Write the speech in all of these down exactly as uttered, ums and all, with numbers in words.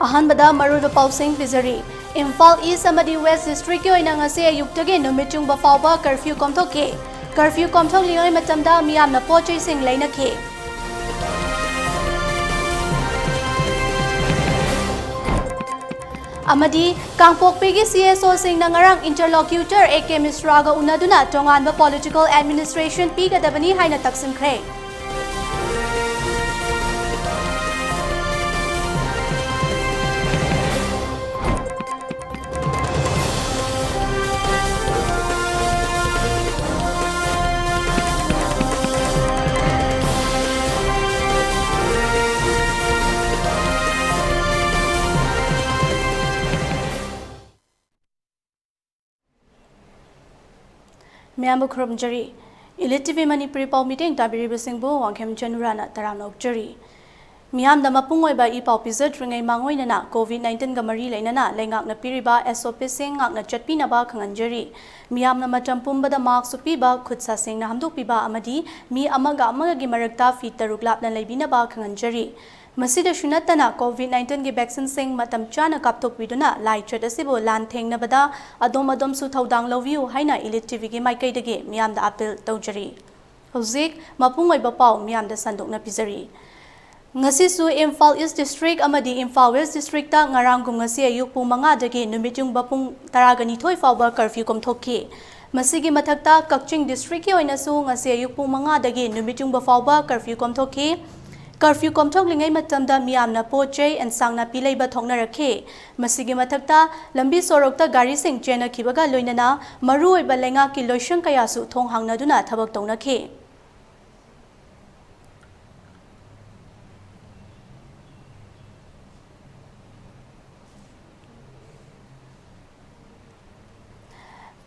ꯑꯍꯥꯟꯕꯗ ꯃꯔꯨꯑꯣꯏꯕ ꯄꯥꯎꯁꯤꯡ ꯄꯤꯖꯔꯤ꯫ ꯏꯝꯐꯥꯜ ꯏꯁ ꯑꯃꯗꯤ ꯋꯦꯁ ꯗꯤꯁꯇ꯭ꯔꯤꯛꯀꯤ ꯑꯣꯏꯅ ꯉꯁꯤ ꯑꯌꯨꯛꯇꯒꯤ ꯅꯨꯃꯤꯠ ꯆꯨꯡꯕ ꯐꯥꯎꯕ ꯀꯔꯐ꯭ꯌꯨ ꯀꯣꯝꯊꯣꯛꯈꯤ꯫ ꯀꯔꯐ꯭ꯌꯨ ꯀꯣꯝꯊꯣꯛꯂꯤꯉꯩ ꯃꯇꯝꯗ ꯃꯤꯌꯥꯝꯅ ꯄꯣꯠ ꯆꯩꯁꯤꯡ ꯂꯩꯅꯈꯤ꯫ ꯑꯃꯗꯤ ꯀꯥꯡꯄꯣꯛꯄꯤꯒꯤ ꯁꯤ ꯑꯦꯁ ꯑꯣꯁꯤꯡꯅ ꯉꯔꯥꯡ ꯏꯟꯇꯔꯂꯣꯀ꯭ꯌꯨꯇꯔ ꯑꯦ ꯀꯦ ꯃꯤꯁ꯭ꯔꯥꯒ ꯎꯅꯗꯨꯅ ꯇꯣꯉꯥꯟꯕ ꯄꯣꯂꯤꯇꯤꯀꯦꯜ ꯑꯦꯗꯃꯤꯅꯤꯁꯇ꯭ꯔꯦꯁꯟ ꯄꯤꯒꯗꯕꯅꯤ ꯍꯥꯏꯅ ꯇꯛꯁꯤꯟꯈ꯭ꯔꯦ꯫ ꯃꯌꯥꯝꯕꯨ ꯈꯨꯔꯨꯝꯖꯔꯤ꯫ ꯏꯂꯤꯠ ꯇꯤ ꯚꯤ ꯃꯅꯤꯄꯨꯔꯤ ꯄꯥꯎ ꯃꯤꯠꯌꯦꯡ ꯇꯥꯕꯤꯔꯤꯕꯁꯤꯡꯕꯨ ꯋꯥꯡꯈꯦꯝ ꯆꯅꯨꯔꯥꯅ ꯇꯔꯥꯝꯅ ꯑꯣꯛꯆꯔꯤ꯫ ꯃꯤꯌꯥꯝꯗ ꯃꯄꯨꯡ ꯑꯣꯏꯕ ꯏ ꯄꯥꯎ ꯄꯤꯖꯗ꯭ꯔꯤꯉꯩ ꯃꯥꯡꯑꯣꯏꯅꯅ COVID nineteen ꯒ ꯃꯔꯤ ꯂꯩꯅꯅ ꯂꯩꯉꯥꯛꯅ ꯄꯤꯔꯤꯕ S O P ꯁꯤꯡ ꯉꯥꯛꯅ ꯆꯠꯄꯤꯅꯕ ꯈꯪꯍꯟꯖꯔꯤ꯫ ꯃꯤꯌꯥꯝꯅ ꯃꯇꯝ ꯄꯨꯝꯕꯗ mask ꯎꯞꯄꯤꯕ, ꯈꯨꯠ ꯁꯥ ꯁꯦꯡꯅ ꯍꯥꯝꯗꯣꯛꯄꯤꯕ ꯑꯃꯗꯤ ꯃꯤ ꯑꯃꯒ ꯑꯃꯒꯒꯤ ꯃꯔꯛꯇ feet ꯇꯔꯨꯛ ꯂꯥꯞꯅ ꯂꯩꯕꯤꯅꯕ ꯈꯪꯍꯟꯖꯔꯤ꯫ ꯃꯁꯤꯗꯁꯨ ꯅꯠꯇꯅ, COVID nineteen ꯒꯤ vaccine ꯁꯤꯡ ꯃꯇꯝ ꯆꯥꯅ ꯀꯥꯞꯊꯣꯛꯄꯤꯗꯨꯅ ꯂꯥꯏꯆꯠ ꯑꯁꯤꯕꯨ ꯂꯥꯟꯊꯦꯡꯅꯕꯗ ꯑꯗꯣꯝ ꯑꯗꯣꯝꯁꯨ ꯊꯧꯗꯥꯡ ꯂꯧꯕꯤꯌꯨ ꯍꯥꯏꯅ ꯏꯂꯤꯠ ꯇꯤ ꯚꯤ ꯒꯤ ꯃꯥꯏꯀꯩꯗꯒꯤ ꯃꯤꯌꯥꯝꯗ appeal ꯇꯧꯖꯔꯤ꯫ ꯍꯧꯖꯤꯛ ꯃꯄꯨꯡ ꯑꯣꯏꯕ ꯄꯥꯎ ꯃꯤꯌꯥꯝꯗ ꯁꯟꯗꯣꯛꯅ ꯄꯤꯖꯔꯤ꯫ ꯉꯁꯤꯁꯨ ꯏꯝꯐꯥꯜ ꯏꯁ ꯗꯤꯁꯇ꯭ꯔꯤꯛ ꯑꯃꯗꯤ ꯏꯝꯐꯥꯜ ꯋꯦꯁ ꯗꯤꯁꯇ꯭ꯔꯤꯛꯇ ꯉꯔꯥꯡꯒꯨꯝ ꯉꯁꯤ ꯑꯌꯨꯛ ꯄꯨꯡ ꯃꯉꯥꯗꯒꯤ ꯅꯨꯃꯤꯠ ꯌꯨꯡꯕ ꯄꯨꯡ ꯇꯔꯥꯒ ꯅꯤꯊꯣꯏ ꯐꯥꯎꯕ ꯀꯔꯐ꯭ꯌꯨ ꯀꯣꯝꯊꯣꯛꯈꯤ꯫ ꯃꯁꯤꯒꯤ ꯃꯊꯛꯇ, ꯀꯛꯆꯤꯡ ꯗꯤꯁꯇ꯭ꯔꯤꯛꯀꯤ ꯑꯣꯏꯅꯁꯨ ꯉꯁꯤ ꯑꯌꯨꯛ ꯄꯨꯡ ꯃꯉꯥꯗꯒꯤ ꯅꯨꯃꯤꯠ ꯌꯨꯡꯕ ꯐꯥꯎꯕ ꯀꯔꯐ꯭ꯌꯨ ꯀꯣꯝꯊꯣꯛꯈꯤ꯫ ꯀꯔꯐ꯭ꯌꯨ ꯀꯣꯝꯊꯣꯛꯂꯤꯉꯩ ꯃꯇꯝꯗ ꯃꯤꯌꯥꯝꯅ ꯄꯣꯠ ꯆꯩ, ꯑꯦꯟꯁꯥꯡ ꯅꯥꯄꯤ ꯂꯩꯕ ꯊꯣꯛꯅꯔꯛꯈꯤ꯫ ꯃꯁꯤꯒꯤ ꯃꯊꯛꯇ, ꯂꯝꯕꯤ ꯁꯣꯔꯣꯛꯇ ꯒꯥꯔꯤꯁꯤꯡ ꯆꯦꯟꯅꯈꯤꯕꯒ ꯂꯣꯏꯅꯅ ꯃꯔꯨꯑꯣꯏꯕ ꯂꯩꯉꯥꯛꯀꯤ ꯂꯣꯏꯁꯪ ꯀꯌꯥꯁꯨ ꯊꯣꯡ ꯍꯥꯡꯅꯗꯨꯅ ꯊꯕꯛ ꯇꯧꯅꯈꯤ꯫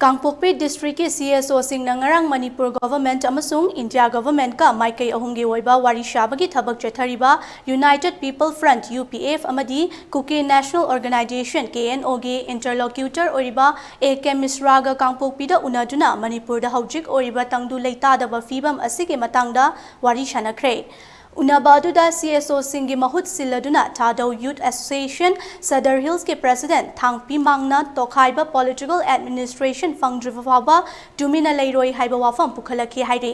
ꯀꯥꯡꯄꯣꯛꯄꯤ ꯗꯤꯁꯇ꯭ꯔꯤꯛꯀꯤ ꯁꯤ ꯑꯦꯁ ꯑꯣꯁꯤꯡꯅ ꯉꯔꯥꯡ ꯃꯅꯤꯄꯨꯔ ꯒꯣꯚꯔꯟꯃꯦꯟꯠ ꯑꯃꯁꯨꯡ ꯏꯟꯗꯤꯌꯥ ꯒꯣꯚꯔꯟꯃꯦꯟꯠꯀ ꯃꯥꯏꯀꯩ ꯑꯍꯨꯝꯒꯤ ꯑꯣꯏꯕ ꯋꯥꯔꯤ ꯁꯥꯕꯒꯤ ꯊꯕꯛ ꯆꯠꯊꯔꯤꯕ United People Front, U P F, ꯑꯃꯗꯤ Kuki National Organisation, K N O, ꯒꯤ ꯏꯟꯇꯔꯂꯣꯀ꯭ꯌꯨꯇꯔ ꯑꯣꯏꯔꯤꯕ ꯑꯦ ꯀꯦ ꯃꯤꯁ꯭ꯔꯥꯒ ꯀꯥꯡꯄꯣꯛꯄꯤꯗ ꯎꯅꯗꯨꯅ ꯃꯅꯤꯄꯨꯔꯗ ꯍꯧꯖꯤꯛ ꯑꯣꯏꯔꯤꯕ ꯇꯪꯗꯨ ꯂꯩꯇꯥꯗꯕ ꯐꯤꯕꯝ ꯑꯁꯤꯒꯤ ꯃꯇꯥꯡꯗ ꯋꯥꯔꯤ ꯁꯥꯅꯈ꯭ꯔꯦ꯫ ꯎꯅꯕ ꯑꯗꯨꯗ ꯁꯤ ꯑꯦꯁ ꯑꯣꯁꯤꯡꯒꯤ ꯃꯍꯨꯠ ꯁꯤꯜꯂꯗꯨꯅ ꯊꯥꯗꯧ ꯌꯨꯠ ꯑꯦꯁꯣꯁꯤꯌꯦꯁꯟ ꯁꯗꯔ ꯍꯤꯜꯁꯀꯤ ꯄ꯭ꯔꯦꯁꯤꯗꯦꯟꯠ ꯊꯥꯡꯄꯤ ꯃꯥꯡꯅ ꯇꯣꯈꯥꯏꯕ ꯄꯣꯂꯤꯇꯤꯀꯦꯜ ꯑꯦꯗꯃꯤꯅꯤꯁꯇ꯭ꯔꯦꯁꯟ ꯐꯪꯗ꯭ꯔꯤꯕ ꯐꯥꯎꯕ ꯇꯨꯃꯤꯟꯅ ꯂꯩꯔꯣꯏ ꯍꯥꯏꯕ ꯋꯥꯐꯝ ꯄꯨꯈꯠꯂꯛꯈꯤ ꯍꯥꯏꯔꯤ꯫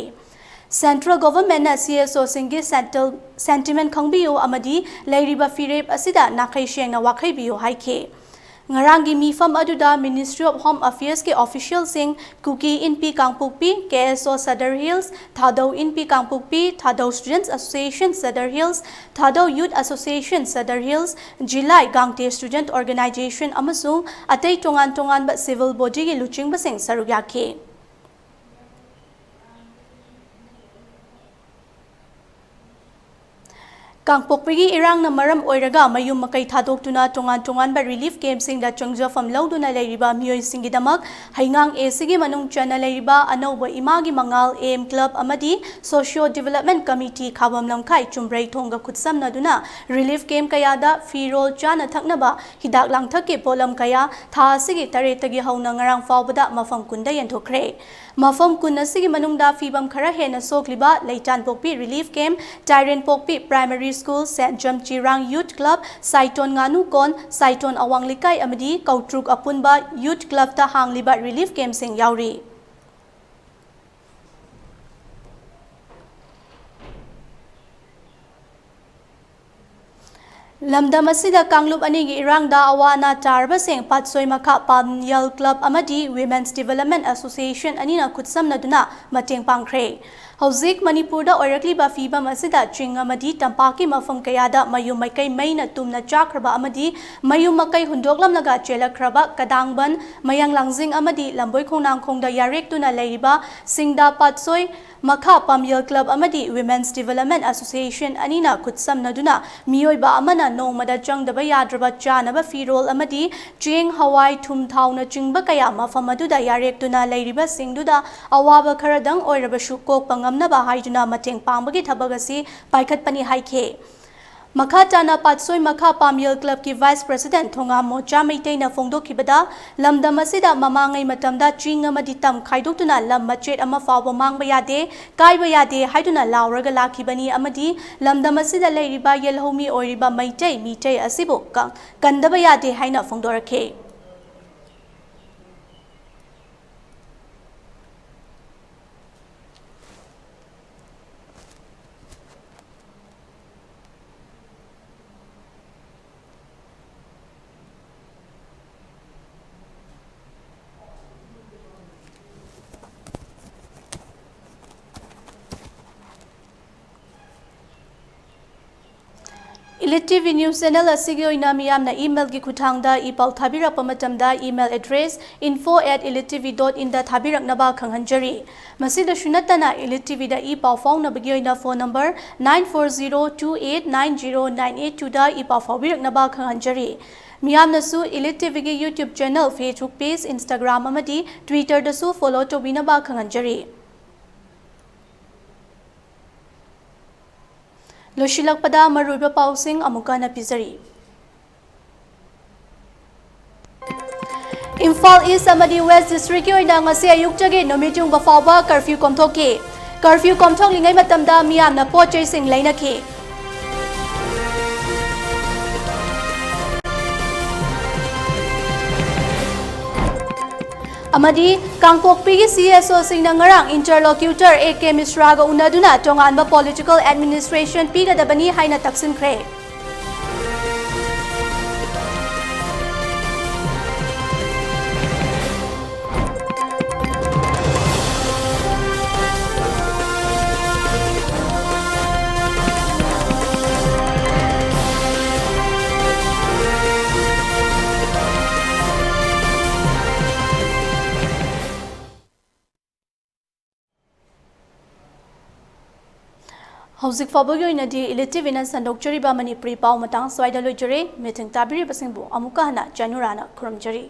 ꯁꯦꯟꯇ꯭ꯔꯦꯜ ꯒꯣꯚꯔꯟꯃꯦꯟꯠꯅ ꯁꯤ ꯑꯦꯁ ꯑꯣꯁꯤꯡꯒꯤ ꯁꯦꯟꯇꯜ-, ꯁꯦꯟꯇꯤꯃꯦꯟꯠ ꯈꯪꯕꯤꯌꯨ ꯑꯃꯗꯤ ꯂꯩꯔꯤꯕ ꯐꯤꯔꯦꯞ ꯑꯁꯤꯗ ꯅꯥꯈꯩ ꯁꯦꯡꯅ ꯋꯥꯈꯩꯕꯤꯌꯨ ꯍꯥꯏꯈꯤ꯫ ꯉꯔꯥꯡꯒꯤ ꯃꯤꯐꯝ ꯑꯗꯨꯗ ꯃꯤꯅꯤꯁꯇ꯭ꯔꯤ ꯑꯣꯐ ꯍꯣꯝ ꯑꯦꯐꯤꯌꯔꯁꯀꯤ ꯑꯣꯐꯤꯁꯤꯌꯦꯜꯁꯤꯡ, ꯀꯨꯀꯤ ꯏꯟꯄꯤ ꯀꯥꯡꯄꯣꯛꯄꯤ, ꯀꯦ ꯑꯦꯁ ꯑꯣ ꯁꯗꯔ ꯍꯤꯜꯁ, ꯊꯥꯗꯧ ꯏꯟꯄꯤ ꯀꯥꯡꯄꯣꯛꯄꯤ, ꯊꯥꯗꯧ ꯁ꯭ꯇꯨꯗꯦꯟꯠꯁ ꯑꯦꯁꯣꯁꯤꯌꯦꯁꯟ ꯁꯗꯔ ꯍꯤꯜꯁ, ꯊꯥꯗꯧ ꯌꯨꯠ association Sadar hills, ꯖꯤꯂꯥꯏ ꯒꯥꯡꯇꯦ student organisation ꯑꯃꯁꯨꯡ ꯑꯇꯩ ꯇꯣꯉꯥꯟ ꯇꯣꯉꯥꯟꯕ ꯁꯤꯚꯤꯜ ꯕꯣꯗꯤꯒꯤ ꯂꯨꯆꯤꯡꯕꯁꯤꯡ ꯁꯔꯨꯛ ꯌꯥꯈꯤ꯫ ꯀꯥꯡꯄꯣꯛꯄꯤꯒꯤ ꯏꯔꯥꯡꯅ ꯃꯔꯝ ꯑꯣꯏꯔꯒ ꯃꯌꯨꯝ ꯃꯀꯩ ꯊꯥꯗꯣꯛꯇꯨꯅ ꯇꯣꯉꯥꯟ ꯇꯣꯉꯥꯟꯕ ꯔꯤꯂꯤꯐ ꯀꯦꯝꯞꯁꯤꯡꯗ ꯆꯪꯖꯐꯝ ꯂꯧꯗꯨꯅ ꯂꯩꯔꯤꯕ ꯃꯤꯑꯣꯏꯁꯤꯡꯒꯤꯗꯃꯛ ꯍꯩꯉꯥꯡ ꯑꯦꯁꯤꯒꯤ ꯃꯅꯨꯡ ꯆꯟꯅ ꯂꯩꯔꯤꯕ ꯑꯅꯧꯕ ꯏꯃꯥꯒꯤ ꯃꯉꯥꯜ ꯑꯦ ꯑꯦꯝ ꯀ꯭ꯂꯕ ꯑꯃꯗꯤ socio development committee Khabam Lamkhai ꯆꯨꯝꯕ꯭ꯔꯩꯊꯣꯡꯒ ꯈꯨꯠꯁꯝꯅꯗꯨꯅ ꯔꯤꯂꯤꯐ ꯀꯦꯝꯞ ꯀꯌꯥꯗ ꯐꯤꯔꯣꯜ, ꯆꯥꯅ ꯊꯛꯅꯕ, ꯍꯤꯗꯥꯛ ꯂꯥꯡꯊꯛꯀꯤ ꯄꯣꯠꯂꯝ ꯀꯌꯥ ꯊꯥ ꯑꯁꯤꯒꯤ ꯇꯔꯦꯠꯇꯒꯤ ꯍꯧꯅ ꯉꯔꯥꯡ ꯐꯥꯎꯕꯗ ꯃꯐꯝ ꯀꯨꯟꯗ ꯌꯦꯟꯊꯣꯛꯈ꯭ꯔꯦ꯫ ꯃꯐꯝ ꯀꯨꯟ ꯑꯁꯤꯒꯤ ꯃꯅꯨꯡꯗ ꯐꯤꯕꯝ ꯈꯔ ꯍꯦꯟꯅ ꯁꯣꯛꯂꯤꯕ ꯂꯩꯇꯥꯟꯄꯣꯛꯄꯤ ꯔꯤꯂꯤꯐ ꯀꯦꯝꯞ, ꯇꯥꯏꯔꯦꯟꯄꯣꯛꯄꯤ ꯄ꯭ꯔꯥꯏꯃꯔꯤ ꯁ꯭ꯀꯨꯜ, ꯁꯦꯟꯠ ꯖꯝ ꯆꯤꯔꯥꯡ ꯌꯨꯠ ꯀ꯭ꯂꯕ, ꯁꯥꯏꯇꯣꯟ ꯉꯥꯅꯨꯀꯣꯟ, ꯁꯥꯏꯇꯣꯟ ꯑꯋꯥꯡ ꯂꯩꯀꯥꯏ ꯑꯃꯗꯤ ꯀꯧꯇ꯭ꯔꯨꯛ ꯑꯄꯨꯟꯕ ꯌꯨꯠ ꯀ꯭ꯂꯕꯇ ꯍꯥꯡꯂꯤꯕ ꯔꯤꯂꯤꯐ ꯀꯦꯝꯞꯁꯤꯡ ꯌꯥꯎꯔꯤ꯫ ꯂꯝꯗꯝ ꯑꯁꯤꯗ ꯀꯥꯡꯂꯨꯞ ꯑꯅꯤꯒꯤ ꯏꯔꯥꯡꯗ ꯑꯋꯥ ꯑꯅꯥ ꯇꯥꯔꯕꯁꯤꯡ ꯄꯥꯠꯁꯣꯏ ꯃꯈꯥ ꯄꯥꯝꯌꯜ ꯀ꯭ꯂꯕ ꯑꯃꯗꯤ ꯋꯤꯃꯦꯟꯁ ꯗꯤꯕꯦꯂꯞꯃꯦꯟꯠ ꯑꯦꯁꯣꯁꯤꯌꯦꯁꯟ ꯑꯅꯤꯅ ꯈꯨꯠꯁꯝꯅꯗꯨꯅ ꯃꯇꯦꯡ ꯄꯥꯡꯈ꯭ꯔꯦ꯫ ꯍꯧꯖꯤꯛ ꯃꯅꯤꯄꯨꯔꯗ ꯑꯣꯏꯔꯛꯂꯤꯕ ꯐꯤꯕꯝ ꯑꯁꯤꯗ ꯆꯤꯡ ꯑꯃꯗꯤ ꯇꯝꯄꯥꯛꯀꯤ ꯃꯐꯝ ꯀꯌꯥꯗ ꯃꯌꯨꯝ ꯃꯀꯩ ꯃꯩꯅ ꯇꯨꯝꯅ ꯆꯥꯛꯈ꯭ꯔꯕ ꯑꯃꯗꯤ ꯃꯌꯨꯝ ꯃꯀꯩ ꯍꯨꯟꯗꯣꯛꯂꯝꯂꯒ ꯆꯦꯜꯂꯛꯈ꯭ꯔꯕ ꯀꯗꯥꯡꯕꯟ, ꯃꯌꯥꯡ ꯂꯥꯡꯖꯤꯡ ꯑꯃꯗꯤ ꯂꯝꯕꯣꯏ ꯈꯣꯡꯅꯥꯡꯈꯣꯡꯗ ꯌꯥꯔꯦꯛꯇꯨꯅ ꯂꯩꯔꯤꯕ ꯁꯤꯡꯗꯥ ꯄꯥꯠꯁꯣꯏ ꯃꯈꯥ ꯄꯥꯝꯌꯜ ꯀ꯭ꯂꯕ ꯑꯃꯗꯤ ꯋꯤꯃꯦꯟꯁ ꯗꯤꯕꯦꯂꯞꯃꯦꯟꯠ ꯑꯦꯁꯣꯁꯤꯌꯦꯁꯟ ꯑꯅꯤꯅ ꯈꯨꯠꯁꯝꯅꯗꯨꯅ ꯃꯤꯑꯣꯏꯕ ꯑꯃꯅ ꯅꯣꯡꯃꯗ ꯆꯪꯗꯕ ꯌꯥꯗ꯭ꯔꯕ ꯆꯥꯅꯕ ꯐꯤꯔꯣꯜ ꯑꯃꯗꯤ ꯆꯦꯡ, ꯍꯋꯥꯏ, ꯊꯨꯝ, ꯊꯥꯎꯅꯆꯤꯡꯕ ꯀꯌꯥ ꯃꯐꯝ ꯑꯗꯨꯗ ꯌꯥꯔꯦꯛꯇꯨꯅ ꯂꯩꯔꯤꯕꯁꯤꯡꯗꯨꯗ ꯑꯋꯥꯕ ꯈꯔꯗꯪ ꯑꯣꯏꯔꯕꯁꯨ ꯀꯣꯛꯄ ꯉꯝꯅꯕ ꯍꯥꯏꯗꯨꯅ ꯃꯇꯦꯡ ꯄꯥꯡꯕꯒꯤ ꯊꯕꯛ ꯑꯁꯤ ꯄꯥꯏꯈꯠꯄꯅꯤ ꯍꯥꯏꯈꯤ꯫ ꯃꯈꯥ ꯇꯥꯅ ꯄꯥꯠꯁꯣꯏ ꯃꯈꯥ ꯄꯥꯝꯌꯦꯜ ꯀ꯭ꯂꯕꯀꯤ ꯚꯥꯏꯁ ꯄ꯭ꯔꯁꯤꯗꯦꯟꯠ ꯊꯣꯉꯥꯝ ꯃꯣꯆꯥ ꯃꯩꯇꯩꯅ ꯐꯣꯡꯗꯣꯛꯈꯤꯕꯗ, ꯂꯝꯗꯝ ꯑꯁꯤꯗ ꯃꯃꯥꯡꯉꯩ ꯃꯇꯝꯗ ꯆꯤꯡ ꯑꯃꯗꯤ ꯇꯝ ꯈꯥꯏꯗꯣꯛꯇꯨꯅ ꯂꯝ ꯃꯆꯦꯠ ꯑꯃ ꯐꯥꯎꯕ ꯃꯥꯡꯕ ꯌꯥꯗꯦ, ꯀꯥꯏꯕ ꯌꯥꯗꯦ ꯍꯥꯏꯗꯨꯅ ꯂꯥꯎꯔꯒ ꯂꯥꯛꯈꯤꯕꯅꯤ ꯑꯃꯗꯤ ꯂꯝꯗꯝ ꯑꯁꯤꯗ ꯂꯩꯔꯤꯕ ꯌꯦꯜꯍꯧꯃꯤ ꯑꯣꯏꯔꯤꯕ ꯃꯩꯇꯩ ꯃꯤꯇꯩ ꯑꯁꯤꯕꯨ ꯀ-, ꯀꯟꯗꯕ ꯌꯥꯗꯦ ꯍꯥꯏꯅ ꯐꯣꯡꯗꯣꯔꯛꯈꯤ꯫ Elite T V News Channel ꯑꯁꯤꯒꯤ ꯑꯣꯏꯅ ꯃꯤꯌꯥꯝꯅ email ꯒꯤ ꯈꯨꯠꯊꯥꯡꯗ ꯏ ꯄꯥꯎ ꯊꯥꯕꯤꯔꯛꯄ ꯃꯇꯝꯗ email address info at elite T V dot in ꯗ ꯊꯥꯕꯤꯔꯛꯅꯕ ꯈꯪꯍꯟꯖꯔꯤ꯫ ꯃꯁꯤꯗꯁꯨ ꯅꯠꯇꯅ Elite T V ꯗ ꯏ ꯄꯥꯎ ꯐꯥꯎꯅꯕꯒꯤ ꯑꯣꯏꯅ phone number nine four zero two eight nine zero nine eight two ꯗ ꯏ ꯄꯥꯎ ꯐꯥꯎꯕꯤꯔꯛꯅꯕ ꯈꯪꯍꯟꯖꯔꯤ꯫ ꯃꯤꯌꯥꯝꯅꯁꯨ Elite T V ꯒꯤ YouTube channel, Facebook page, Instagram ꯑꯃꯗꯤ Twitter ꯗꯁꯨ follow ꯇꯧꯕꯤꯅꯕ ꯈꯪꯍꯟꯖꯔꯤ꯫ ꯂꯣꯏꯁꯤꯜꯂꯛꯄꯗ ꯃꯔꯨꯑꯣꯏꯕ ꯄꯥꯎꯁꯤꯡ ꯑꯃꯨꯛꯀ ꯍꯟꯅ ꯄꯤꯖꯔꯤ꯫ ꯏꯝꯐꯥꯜ East ꯑꯃꯗꯤ West District ꯀꯤ ꯑꯣꯏꯅ ꯉꯁꯤ ꯑꯌꯨꯛꯇꯒꯤ ꯅꯨꯃꯤꯠ ꯌꯨꯡꯕ ꯐꯥꯎꯕ curfew ꯀꯣꯝꯊꯣꯛꯈꯤ꯫ Curfew ꯀꯣꯝꯊꯣꯛꯂꯤꯉꯩ ꯃꯇꯝꯗ ꯃꯤꯌꯥꯝꯅ ꯄꯣꯠ ꯆꯩꯁꯤꯡ ꯂꯩꯅꯈꯤ꯫ ꯑꯃꯗꯤ ꯀꯥꯡꯄꯣꯛꯄꯤꯒꯤ C S O ꯁꯤꯡꯅ ꯉꯔꯥꯡ interlocutor A K ꯃꯤꯁ꯭ꯔꯥꯒ ꯎꯅꯗꯨꯅ ꯇꯣꯉꯥꯟꯕ political administration ꯄꯤꯒꯗꯕꯅꯤ ꯍꯥꯏꯅ ꯇꯛꯁꯤꯟꯈ꯭ꯔꯦ꯫ ꯍꯧꯖꯤꯛ ꯐꯥꯎꯕꯒꯤ ꯑꯣꯏꯅꯗꯤ Elite T V ꯅ ꯁꯟꯗꯣꯛꯆꯔꯤꯕ ꯃꯅꯤꯄꯨꯔꯤ ꯄꯥꯎ ꯃꯇꯥꯡ ꯁ꯭ꯋꯥꯏꯗ ꯂꯣꯏꯖꯔꯦ꯫ ꯃꯤꯊꯤꯡ ꯇꯥꯕꯤꯔꯤꯕꯁꯤꯡꯕꯨ ꯑꯃꯨꯛꯀ ꯍꯟꯅ ꯆꯅꯨꯔꯥꯅ ꯈꯨꯔꯨꯝꯖꯔꯤ꯫